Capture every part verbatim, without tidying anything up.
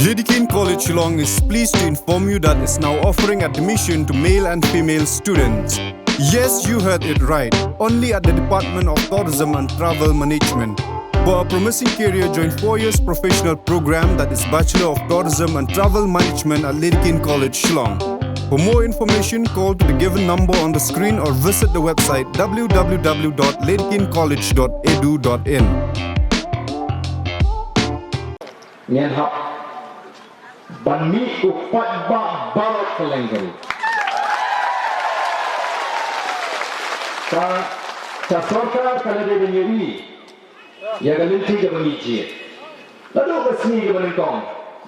Dedekind College Shillong is pleased to inform you that it's now offering admission to male and female students. Yes, you heard it right. Only at the Department of Tourism and Travel Management. For a promising career, join four years professional program, that is Bachelor of Tourism and Travel Management at Dedekind College Shillong. For more information, call to the given number on the screen or visit the website w w w dot dedekind college dot e d u dot i n. Ngan hap ban mih u paidbah baroh ka leng ka ri. Ka, ka sorkar ka la dei ban ïohi ïa ka lynti kaba ngi jied. Naduh ka sngi kaba nyngkong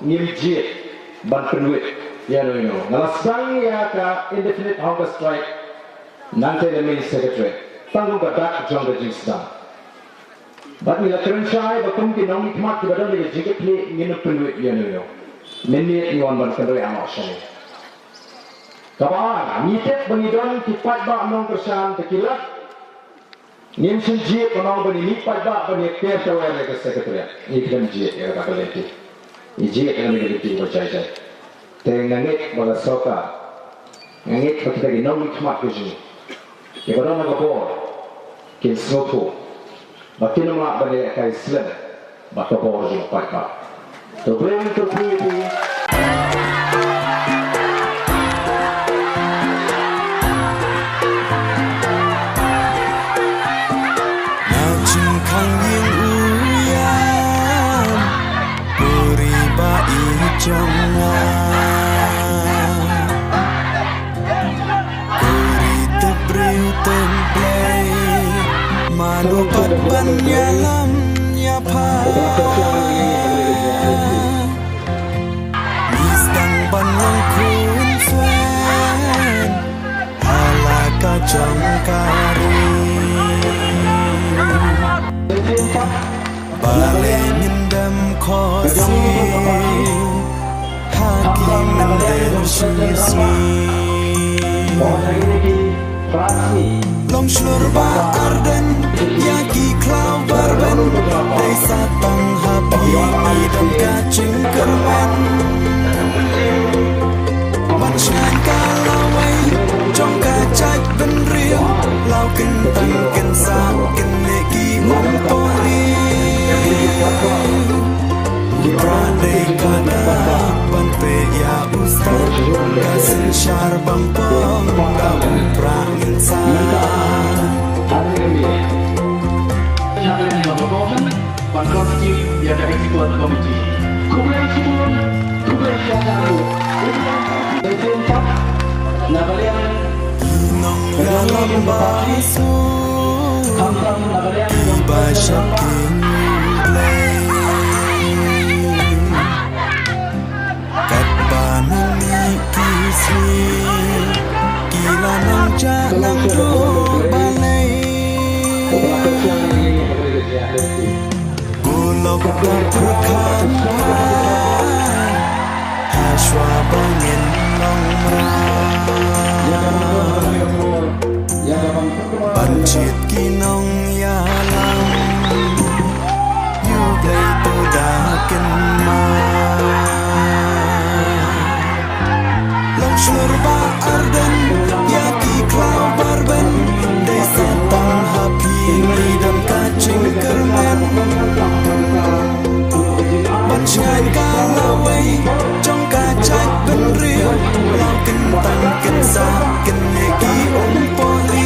ngim jied ban pynwit ïa uno uno. Nga la sdang ïa ka indefinite hunger strike nangta na main secretariat. Tang kum ka dak jong ka jingsdang. Bad ngi la kren shai ba kum ki nongmihkhmat kiba don ha ka jingkitkhlieh ngin ym pynwit ïa uno uno. Mynmiet ngi wan ban kynriah noh shane. Kaba ar, ngi tip ba ngi don ki paidbah nongkyrshan, te ki lad ngin shu jied ban ong ba ngi mih paidbah ban ïa ker tawer ïa ka secretariat. Ngi khlem jied ïa kata ka lynti. Ngi jied ïa kane ka lynti kaba jai jai. Te nga ngeit ba ka sorkar, nga ngeit ba kita ki nongmihkhmat ka jong ngi kiba don ha ka bor kin sngewthuh ba kin ym lah ban lehkai slem bad ka bor jong u paidbah. To bring to purity. Na jingkhang ïing u ïam, u ri ba i jong nga. Ko ri te briew te Blei, mano pat ban ïalam ïapha. Ngi sdang ban long khun swen ha la ka jong ka ri. Balei ngin dem khohsiew ha ki mynder shisngi? Long shlur ba arden ïa ki khlaw barben, dei sa tang ha phi i don ka jingkyrmen. Ban shngaiñ ka lawei jong ka jaitbynriew, law kyntang kynsah kynne ki umpohliew. U Prah dei ka dak ban peit ïa u stad, ka synshar bam pong da u Prah ngin sah. Ban khot ïa ka expert committee. Khublei shibun, khublei shibun. Na ka liang nongïalam ba suk, ba shakri Blei. Katba ngi ki sli, ki la nang jah nang duh balei. Ko lok da pyrkhat hashwa ba ngin long mraw. Ban jied ki nongïalam, ïa U Blei to da kynmaw. Long shlur ba arden ïa ki khlaw barben, dei sa tang ha phi i don ka jingkyrmen. Ban shngaiñ ka lawei jong ka jaitbynriew, law kyntang kynsah kynne ki umpohliew.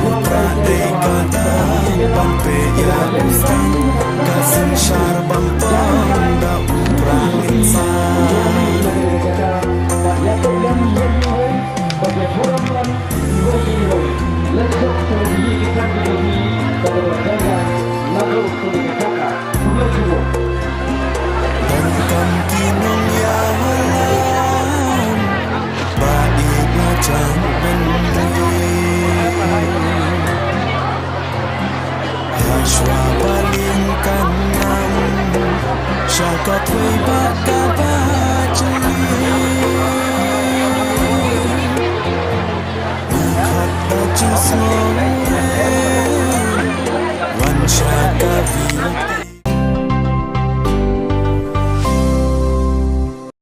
U Prah dei ka dak ban peit ïa u stad, ka synshar bam pong da u Prah ngin sah. Donkam ki nongïalam ba ïeit la jaitbynriew. Hashwa ba ling kan nam sha ka thwei ba kaba jong ngi. Ngi khot da jingsngewrit